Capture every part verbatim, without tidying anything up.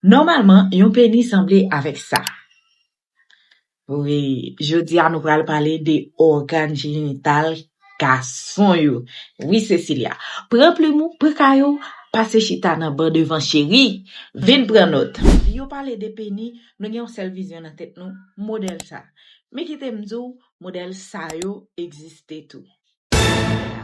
Nòmalman, yon peni sanble avèk sa. Wi, jodi a nou pral pale de ògàn jenital gason yo. Wi, Cecilia. Pran plim ou, pran kay ou, pase chita nan ban devan cheri. Vin pran nòt. Yo pale de peni, nou gen yon sèl vizyon nan tèt nou, modèl sa. Men kite m di w, modèl sa yo egziste tou.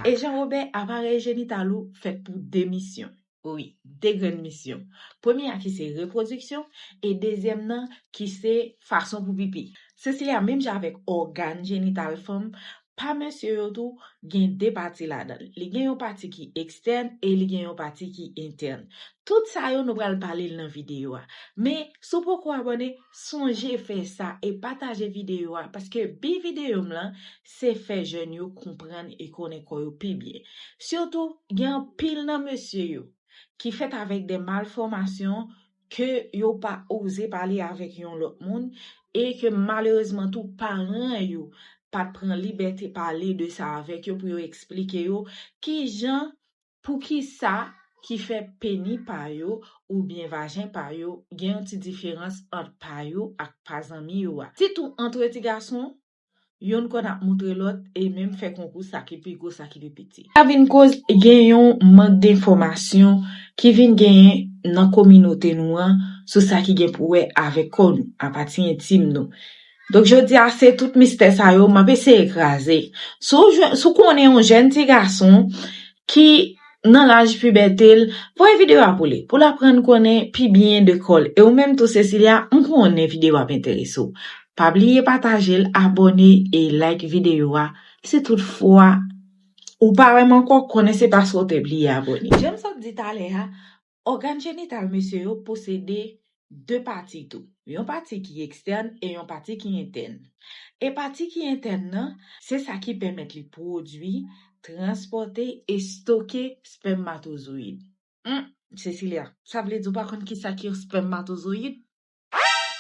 E Jean Robert, aparèy jenital ou fèt pou de misyon. Wi, de grenn misyon. Premye a ki se repwodiksyon, e dezyèm nan ki se fason pou pipi. Cecilia, menm jan avèk ògàn jenital fanm, pa mesye yo tou, gen de pati ladan l. Li gen yon pati ki ekstèn e li gen yon pati ki entèn. Tout sa yo nou pral pale l nan videyo a. Men, si w poko abòne, sonje fè sa e pataje videyo a, paske bi videyo m lan, se fè jèn yo konprann e konnen kò yo pi byen. Sitou, gen anpil nan mesye yo ki fèt avèk de malfòmasyon ke yo pa oze pale avèk yon lòt moun e ke malerezman tou paran yo pa t pran libète pale de sa avèk yo pou yo eksplike yo kijan, poukisa ki fè peni pa yo oubyen vajen pa yo gen yon ti diferans ant pa yo ak pa zanmi yo a. Sitou antre ti gason, youn konn ap moutre lòt e menm fè konkou sa ki pi gwo, sa ki pi piti. Sa vin koz gen yon mank de enfòmasyon ki vin genyen nan kominote nou an sou sa ki gen pou wè avèk kò nou, apati entim nou. Donk, jodi a, se tout mistè sa yo m ap eseye kraze. Si w jwenn, si w konnen yon jèn ti gason ki nan laj pibète l, voye videyo a pou li, pou l aprann konnen pi byen de kò l. E ou menm tou, Cecilia, m konnen videyo a ap enterese w. Pa bliye pataje l, abòne e like videyo a. Si toutfwa ou pa wè m ankò, konnen se paske w te bliye abòne. Jan m sot di talè a, ògàn jenital mesye yo posede de pati tou. Yon pati ki ekstèn e yon pati ki entèn. E pati ki entèn nan, se sa ki pèmèt li pwodui, transpòte e stoke spèmatozoyid. Hmm, Cecilia, sa vle di w pa konn kisa ki yon spèmatozoyid?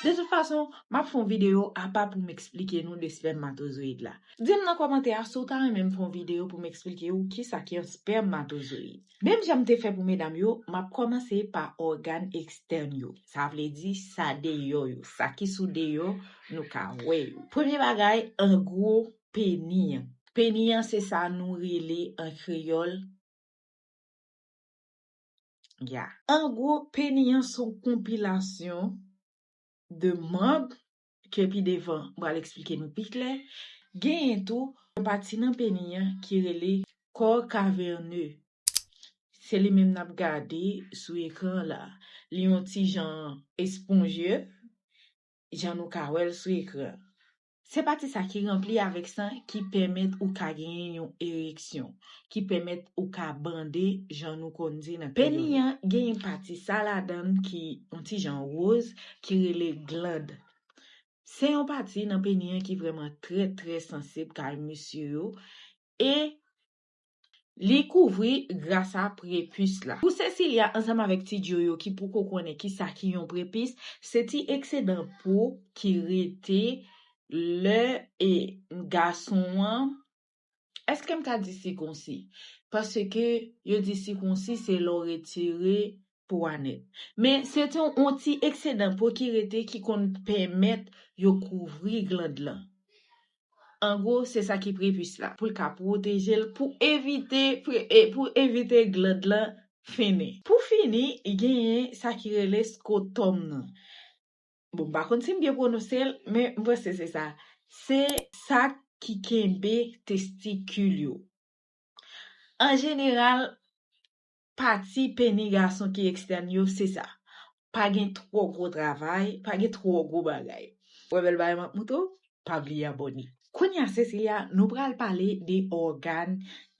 De tout fason, m ap fè yon videyo apa pou m eksplike nou de spèmatozoyid la. Di m nan kòmantè a si w ta renmen m fè yon videyo pou m eksplike w kisa ki yon spèmatozoyid. Menm jan m te fè pou medam yo, m ap kòmanse pa ògàn ekstèn yo. Sa vle di sa deyò yo, sa ki sou deyò, nou ka wè yo. Premye bagay, an gwo, peni an. Peni an se sa nou rele an kreyòl. Ya. An gwo, peni an se yon konpilasyon de manb ke pi devan m pral eksplike nou pi klè. Genyen tou yon pati nan peni an ki rele kò kavène. Se li menm n ap gade sou ekran la. Li yon ti jan esponje, jan nou ka wè l sou ekran. Se pati sa ki ranpli avèk san ki pèmèt ou ka genyen yon ereksyon, ki pèmèt ou ka bande, jan nou konn di nan kreyòl. Peni an genyen pati sa ladan l ki yon ti jan woz, ki rele gland. Se yon pati nan peni an ki vrèman trè, trè sansib kay mesye yo, e li kouvri gras a prepis la. Pou Cecilia ansanm avèk Ti Djo yo ki poko konnen kisa ki yon prepis, se ti eksedan po ki rete lè e gason an, èske m ka di sikonsi? Paske yo di sikonsi se lè w retire po a nèt. Men se te yon, yon ti eksedan po ki rete ki konn pèmèt yo kouvri gland lan. An gwo, se sa ki prepis la, pou l ka pwoteje l, pou evite, pre-, e, pou evite gland lan fennen. Pou fini, genyen sa ki rele scrotum nan. Bon, m pa konn si m byen pwononse l, men m panse se sa. Se sa ki kenbe testikil yo. An jeneral, pati peni gason ki ekstèn yo, se sa. Pa gen twò gwo travay, pa gen twò gwo bagay. Wè bèl bagay m ap montre w? Pa bliye abòne. Kounye a, Cecilia, nou pral pale de ògàn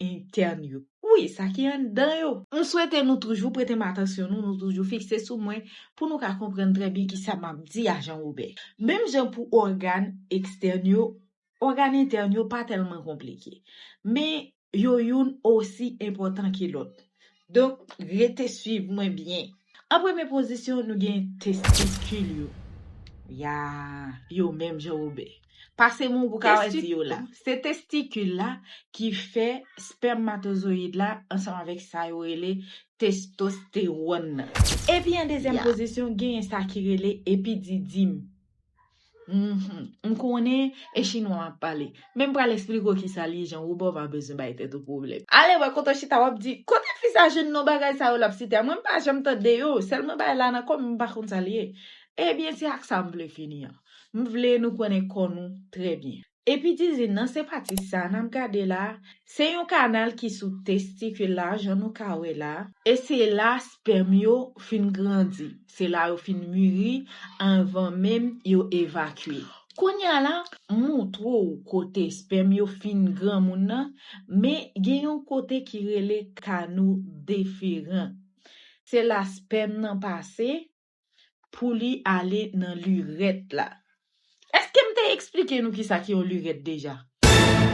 entèn yo. Wi, sa ki anndan yo. M swete nou toujou prete m atansyon nou, nou toujou fikse sou mwen pou nou ka konprann trè byen kisa m ap di a Jean Robert. Menm jan pou ògàn ekstèn yo, ògàn entèn yo pa tèlman konplike. Men yo youn osi enpòtan ke lòt. Donk, rete swiv mwen byen. An premye pozisyon, nou gen testikil yo. Ya, yo menm jan oubè. Pase m pou ka wè si yo la. Se testikil la ki fè spèmatozoyid la ansanm avèk sa yo rele testostewòn nan. Epi an dezyèm pozisyon, genyen sa ki rele epididim. Mhm. M konnen e chinwa m ap pale. Men m pral eksplike w kisa l ye, jan Woba pa bezwen bay tèt ou pwoblèm. Ale wè kote w chita w ap di, kote fi sa jwenn non bagay sa yo l ap site a? Mwen m pa janm tande yo, sèl mwen bay la nan kò m, m pa konn sa l ye. Ebyen, se ak sa m vle fini an. M vle nou konnen kò nou trè byen. Epididim nan se pati sa n ap gade la, se yon kanal ki sou testikil la, jan nou ka wè la, e se la spèm yo fin grandi, se la yo fin miri anvan menm yo evakye. Kounye a la, m montre w kote spèm yo fin granmoun nan, men gen yon kote ki rele kano deferan. Se la spèm nan pase pou li ale nan lirèt la. Èske m te eksplike nou kisa ki yon lirèt deja?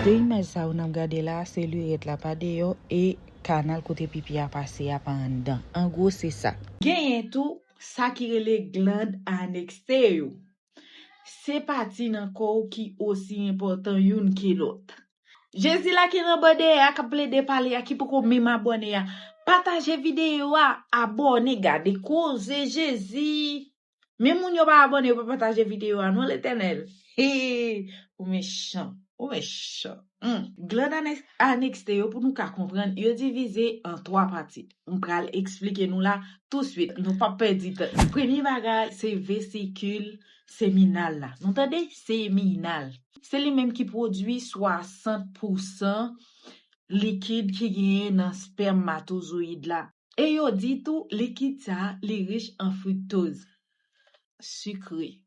De imaj sa yo n ap gade la, se lirèt la pa deyò e kanal kote pipi a pase a pa anndan. An gwo, se sa. Genyen tou sa ki rele glann anekse yo. Se pati nan kò w ki osi enpòtan youn ke lòt. Jezi la ki nan bò dèyè a, k ap plede pale a, ki poko menm abòne a. Pataje videyo a, abòne, gade koze Jezi. Men moun yo pa abòne, yo pa pataje videyo a, non, Letènèl. He, ou mechan, ou mechan. Hmm. Glann ane-, anekse yo, pou nou ka konprann, yo divize an twa pati. M pral eksplike nou la touswit. Nou p ap pèdi tan. Premye bagay, se vesikil seminal la. Nou tande? Seminal. Se li menm ki pwodui swasant pousan likid ki genyen nan spèmatozoyid la. E yo di tou, likid sa a, li rich an friktoz. Sikre.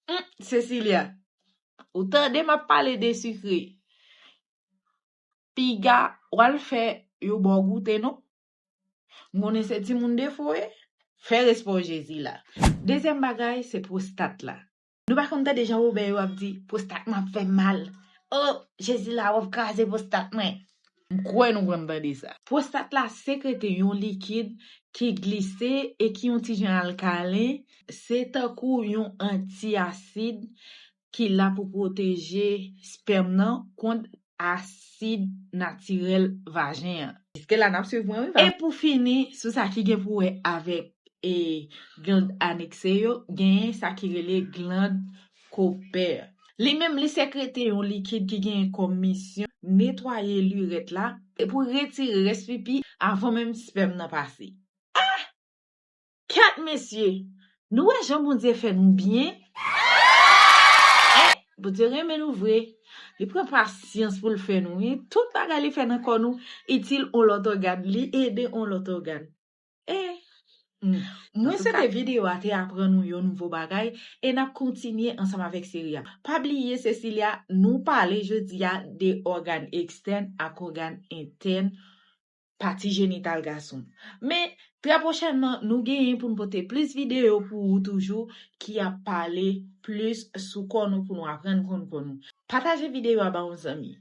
Hum, Cecilia, ou tande m ap pale de sikre. Piga, w al fè yo ba w goute, non? M konnen se timoun defo w ye. Fè respè w Jezi la. Dezyèm bagay, se pwostat la. Nou pa konn tande jan Wobè yo ap di, pwostat mwen ap fè m mal. Oh, Jezi la, w ap kraze pwostat mwen. M kwè nou konn tande sa. Pwostat la sekrete yon likid ki glise e ki yon ti jan alkalen. Se tankou yon antiasid ki la pou pwoteje spèm nan kont asid natirèl vajen an. Jiske la, n ap swiv mwen, wi, pa. E pou fini, sou sa ki gen pou wè avèk e glann anekse yo, genyen sa ki rele glann kopè. Li menm, li sekrete yon likid ki genyen kòm misyon netwaye lirèt la e pou retire rès pipi avan menm spèm nan pase. Ah! Kèt mesye! Nou wè jan Bondye fè nou byen? Eh, Bondye renmen nou vre. Li pran pasyans pou l fè nou, wi. Tout bagay li fè nan kò nou itil on lòt ògàn. Li ede on lòt ògàn. E, mm, mwen swete videyo a te aprann nou yon nouvo bagay e n ap kontinye ansanm avèk seri a. Pa bliye, Cecilia, nou pale jodi a de ògàn ekstèn ak ògàn entèn, pati jenital gason. Men, trè pwochènman, nou genyen pou n pote plis videyo pou ou toujou ki ap pale plis sou kò nou pou nou aprann konn kò nou. Pataje videyo a ba yon zanmi.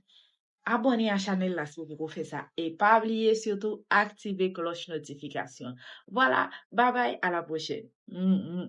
Abòne a chanèl la si w poko fè sa. E pa bliye sitou aktive klòch notifikasyon. Vwala, babay, a la pwochèn. Mm, mm.